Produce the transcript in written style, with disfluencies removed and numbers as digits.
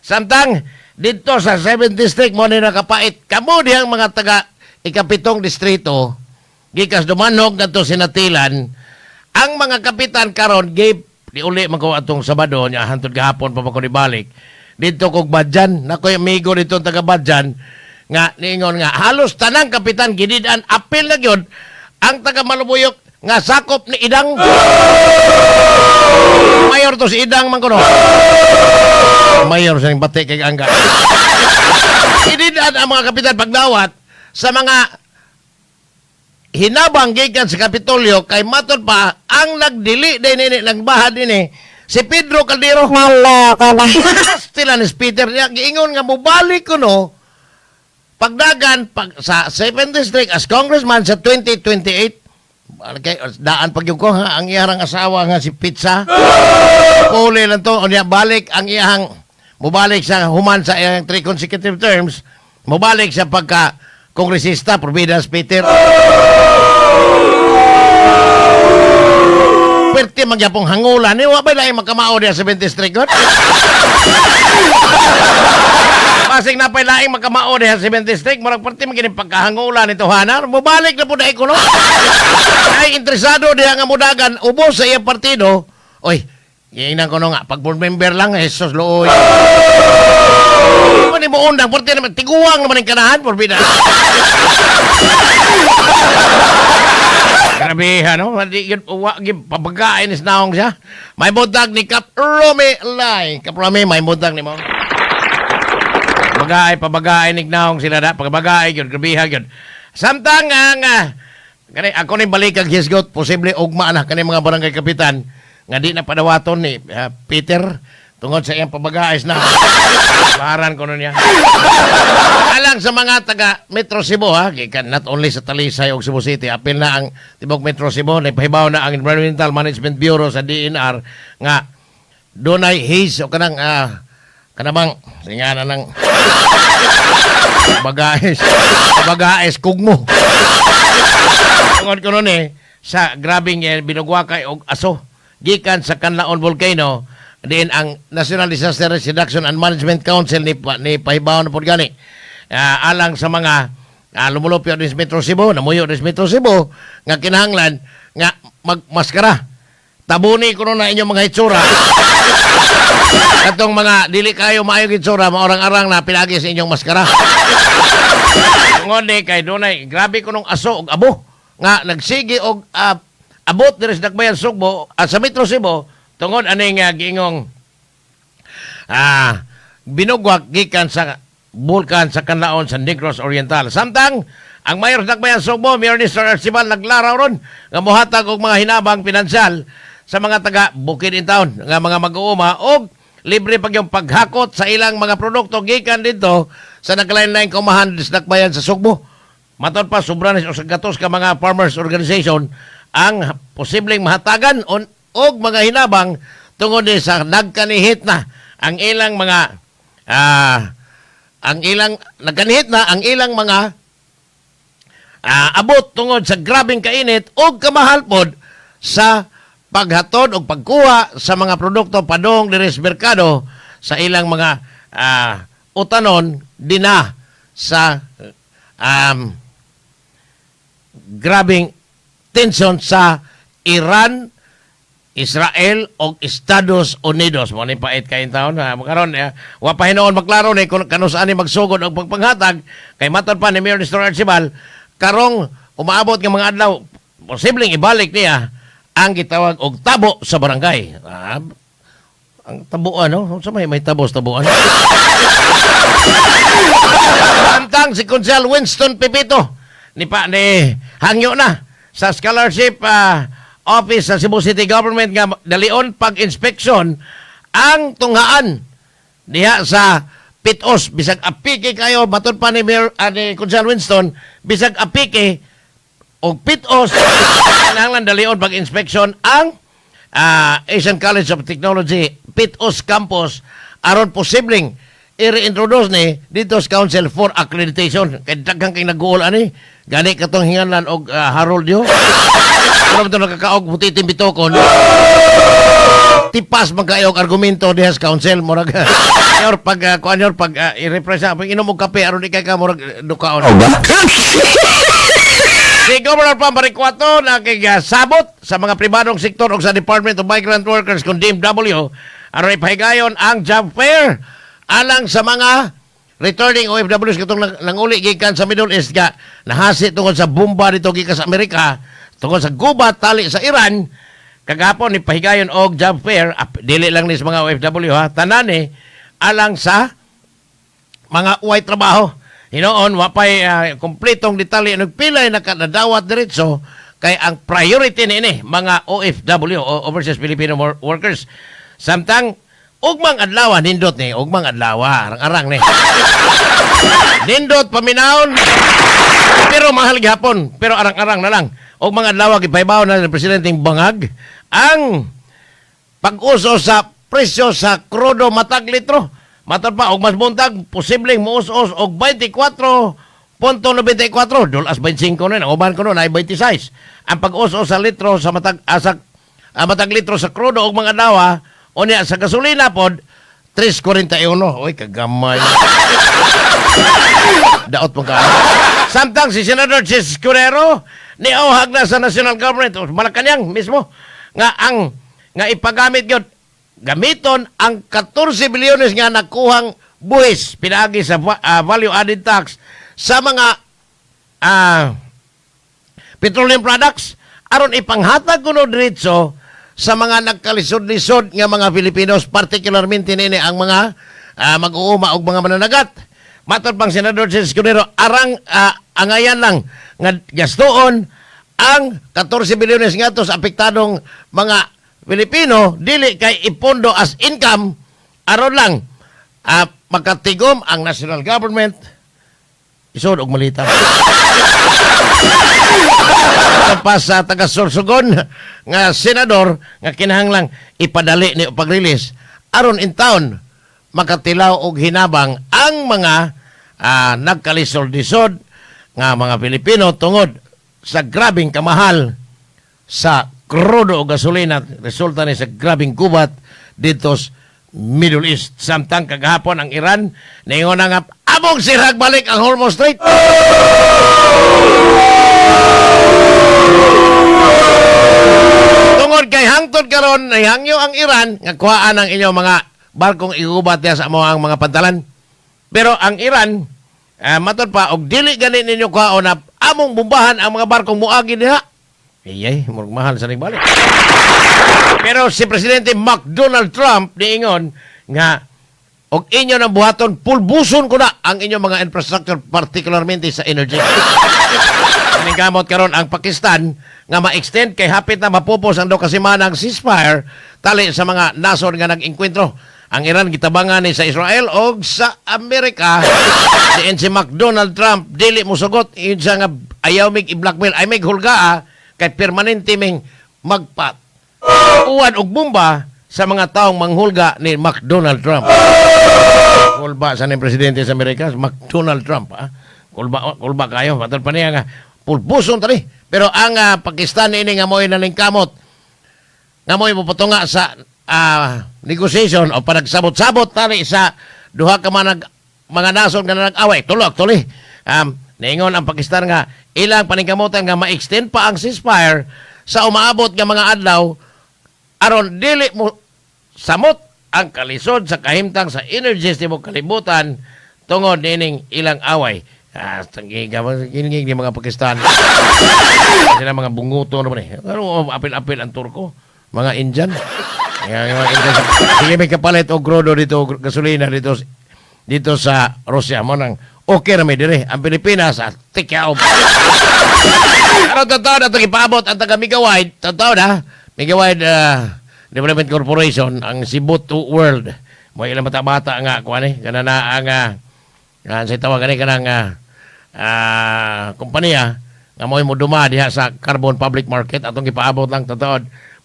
Samtang didto sa 7th District mo ni nakapait kamo dihang mga taga ikapitong distrito gikas Dumanhog ngadto Sinatilan, ang mga kapitan karon gave di uli man ko atong Sabado nya, hantod gahapon pa man ko nibalik didto kog Badjan. Nakoy amigo didto taga Badjan nga niingon nga halos tanang kapitan gidid-an, apil na gyud ang taga Malubuyok nga sakop ni Idang. Mayor to si Idang man kuno. Mayor sa bati kay angga. Gidid-an ang mga kapitan pagdawat sa mga hinabang gikan sa Kapitolyo kay matod pa ang nagdili din ini, nagbahad ini si Pedro Caldero. Naloko na. Sila ni Peter niya giingon nga mobalik kuno pagdagan pag sa 7th District as congressman sa 2028. Okay, daan pag ko ha, ang iyang asawa nga si Pizza. Puli lang to, unya balik ang iyang mobalik sa human sa iyang three consecutive terms, mobalik sa pagka kongresista, Providence Peter. Perti magyapong hangulan ni wa ba laing makamao diya sa 7th District god? Pasig na pa'y laing makamao diha sa 7th District, murag perti magini pagkahangulan nito hanar, mobalik na po dahil ko no. Ay interesado diha nga mudagan ubos sa iyang partido. Oy, giingnan ko no nga pag board member lang, Jesus looy. Ano mo undang perti naman tiguang naman ang kanahan porbida. Grabe, ano? Di yun, wa, gyud, pabagain is naong siya. May buntag ni Kap Romy Lai. Kap Romy, may buntag ni mo. Pabagaay, pabagaay ni naong sila na. Pabagaay yun, grabe yun. Samtang ang, kani, ako ni balikag hisgot, posible ugma na kani mga barangay kapitan nga di na padawaton ni Peter tungod sa iyang pabagaay na. Baharan ko nun niya. Alang sa mga taga Metro Cebu ha, gikan not only sa Talisay ug Cebu City, apil na ang tibok Metro Cebu, napahibaw na ang Environmental Management Bureau sa DENR nga dunay haze o kanang kanabang singana ng bagaes bagaes kugmo. Tungod ko nun eh, sa grabing binugwakay og aso gikan sa Kanlaon Volcano, diin ang National Disaster Risk Reduction and Management Council ni pahibaw na pod gani. Alang sa mga lumulupyo din sa Metro Cebu, namuyo din sa Metro Cebu, nga kinahanglan nga magmaskara. Tabuni ko na inyong mga hitsura. Katong mga dili kayo maayong hitsura, maorang-arang na pinagi sa inyong maskara. Tungod ni kay dunay grabe ko nung aso og abo nga nagsige og abot diri sa Dakbayan Sugbo at sa Metro Cebu tungod aning giingong binugwak gikan sa bulkan sa Kanlaon sa Negros Oriental. Samtang ang mayor sa Dakbayan Sugbo, Mayor Nestor Archival, naglaraw ron nga mohatag og mga hinabang pinansyal sa mga taga Bukid in Town nga mga mag-uuma og libre pag yung paghakot sa ilang mga produkto gikan dito sa nagkalain-laing kaumahan sa Dakbayan sa Sugbo. Matod pa, sobra na sa gatos ka mga farmers organization ang posibleng mahatagan og mga hinabang tungod ni sa nagkanihit na ang ilang mga ang ilang nagkanihit na ang ilang mga abot tungod sa grabeng kainit og kamahal pod sa paghatod og pagkuha sa mga produkto padong diri sa merkado sa ilang mga utanon dina sa grabeng tension sa Iran, Israel og Estados Unidos. Mo ni pait kay taon na karon wa pa hinuon maklaro ni kung kanus-an ni magsugod og pagpanghatag kay matod pa ni Mayor Nestor Archival karong umaabot nga mga adlaw posibleng ibalik niya ang gitawag og tabo sa barangay. Ang tabuan, no? Unsa may tabo sa tabuan? Samtang si Konsehal Winston Pepito ni pa ni hangyo na sa scholarship office sa Cebu City Government nga dalion pag-inspection ang tunghaan diha sa Pitos bisag apike kayo matod pa ni Mayor ni Konsehal Winston bisag apike og Pitos kinahanglan dalion pag-inspection ang Asian College of Technology Pitos Campus aron posibleng i-reintroduce ni dito sa Council for Accreditation kay daghang kay nag-uol ani gani katong hinganlan og Harold yo pero ito nakakaog butiting bitokon. Tipas man kayo og argumento diha sa council, murag yor pag kuan yor pag i-refresh pag inom og kape aron di kay ka murag dukaon. Si Governor Pam Baricuatro nakig-sabot sa mga pribadong sektor o sa Department of Migrant Workers kung DMW aron ipahigayon ang job fair alang sa mga returning OFWs katong nanguli gikan sa Middle East nga nahasi tungod sa bomba dito gikan sa Amerika tungod sa gubat tali sa Iran. Kagahapon ni pahigayon og job fair, dili lang ni sa mga OFW ha, tanan ni alang sa mga uway trabaho. Hinoon, wapay kumpletong detalye nagpilay nakadawat diretso kay ang priority niini mga OFW o Overseas Filipino Workers. Samtang ugmang adlaw, nindot ni ugmang adlaw, arang-arang ni. Nindot paminawon pero mahal gihapon, pero arang-arang na lang. Ugmang adlaw gipahibaw na ni Presidente Bangag ang pag-uso sa presyo sa krudo matag litro. Matod pa, og mas buntag, posibleng muus-us og 24.94. Dolas 25 na, ang uban ko noon ay 26. Ang pag-us sa litro sa matag, matag litro sa krudo og mga dawa, unya sa gasolina pod, 3.41. Uy, kagamay. Daot mo ka. Samtang si Senator Chiz Escudero niauhag na sa national government o Malacanang mismo nga ang nga ipagamit gyud gamiton ang 14 bilyones nga nakuhang buhis pinaagi sa value added tax sa mga petroleum products aron ipanghatag kuno diretso sa mga nagkalisod-lisod nga mga Filipinos, particularmente nini ang mga mag-uuma og mga mananagat. Matod pang Senador Chiz Escudero, arang angayan lang nga gastuon ang 14 bilyones ngadto sa apektadong mga Pilipino, dili kay ipondo as income, aron lang makatigom ang national government isod og malita pa sa taga Sorsogon nga senador nga kinahanglang ipadali ni pag-release aron in town makatilaw og hinabang ang mga nagkalisod-lisod nga mga Pilipino tungod sa grabing kamahal sa krudo o gasolina, resulta ni sa grabing gubat dito sa Middle East. Samtang kagahapon ang Iran ningon na nga among sirag balik ang Hormuz Strait. Tungod kay hangtod karon nahangyo ang Iran nga kuhaan ang inyong mga barkong igubat diha sa amo ang mga pantalan. Pero ang Iran, matod pa og dili gani ninyo kuhaon na among bombahan ang mga barkong muagi diha. Iyay, murag mahal sa nagbalik. Pero si Presidente McDonald Trump niingon nga og inyo nang buhaton, pulbuson ko na ang inyong mga infrastructure, particularmente sa energy. Kaningkamot karon ang Pakistan nga ma-extend kay hapit na mapupos ang 2 ka semana ang ceasefire tali sa mga nasod nga nag-engkwentro. Ang Iran gitabangan ni sa Israel og sa Amerika. Diin si McDonald Trump dili mosugot, yun siya nga ayaw mig i-blackmail ay mig hulgaa kay permanente ming magpat uwan og bomba sa mga taong manghulga ni McDonald Trump. Kulba sa ning presidente sa Amerika, McDonald Trump, ah. Kulba, kulba kayo. Matod pa niya nga, pulbuson tani. Pero ang Pakistan ini nga mo'y naningkamot, nga mo'y mupatunga sa negotiation o panagsabot-sabot tali sa duha ka manag, mga nasod nga nag-away. Tulo, actually. Niingon ang Pakistan nga ilang paningkamutan nga ma-extend pa ang ceasefire sa umaabot nga mga adlaw aron dili mo samot ang kalisod sa kahimtang sa energy sa tibuok kalibutan tungod nining ilang away. Ah, tanggiga ni mga Pakistan. Sila mga bunguto naman eh. Ano, apil-apil ang Turko? Mga Indian. Yung mga Indian. Sige, may kapalit og krudo dito, og gasolina dito, dito sa Russia. Mo nang okay na may dire. Ang Pilipinas, tikyaw. Pero totoo na itong ipaabot ang taga Megawide. Totoo na. Megawide Development Corporation, ang Cebu to World. Mo ilang bata-bata nga, kuan eh. Kana na ang, sa tawag gani kanang kompanya nga mo'y moduma diha sa Carbon Public Market atong gipaabot lang totoo.